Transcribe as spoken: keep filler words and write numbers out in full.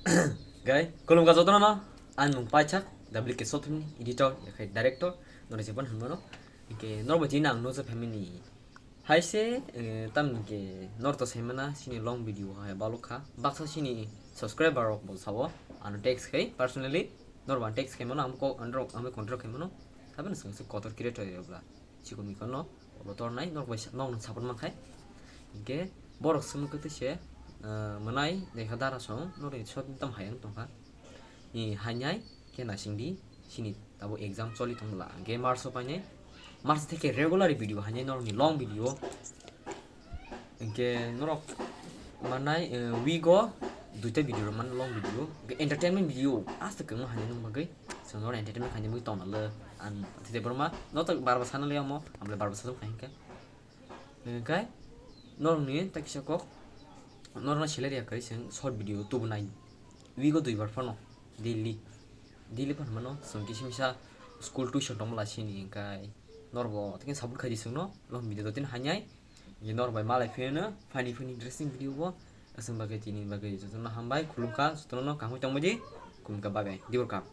Gai, khulumkha jotono no, ang nung paithak, W K Sothumni editor, yakhai director, norok jebon hwnmano. Hinkhe norok bai tini ang nukjak phaimani. Hai se, eh, tamni ke norok to saimana, sini long video hai balok kha. Baksa sini subscriber rok bo sao, ano text khai, personally, norok ang text khai mano, ang ko, ang control khai mano. Sabani swng se kotor creator ya bla. Chikon mikon no, bo tor nai, norok bai sa-, norok nung support man khai. Hinkhe, borok swngma kwtwi se, eh, mwnai, dekha dara song, norok ni short tam hai ang tongkha. Ni hanyai, khe naising di, sini tabo exam choli tong bla. Hinkhe March o painai, March theke regular video hanyai norok ni long video. Hinkhe norok manai, eh, week o duita video rok man long video. Hinkhe entertainment video, aste kwbangma hanyai nung bagwi. So norok entertainment khaina bagwi tongna le, ang thide borma, no to barba sana le amo, amle barba sana khai hinkhe. Hinkhe, norok ni ta kisa kok, norok no salary ya kai seng short video tubu nai. Week o dui bar phano, daily. Daily phano mano, song kisa misa school tuition tong bla sini hinkhe. Norok bo, tini support khai di song no, long video do tin hanyai. Hinkhe norok bai malai pheno, funny funny interesting video bo. Aswng bagwi tini bagwi jotono hambai, khulumkha, jotono no kaham tongbai di, khulumkha bye bye, dibor kam.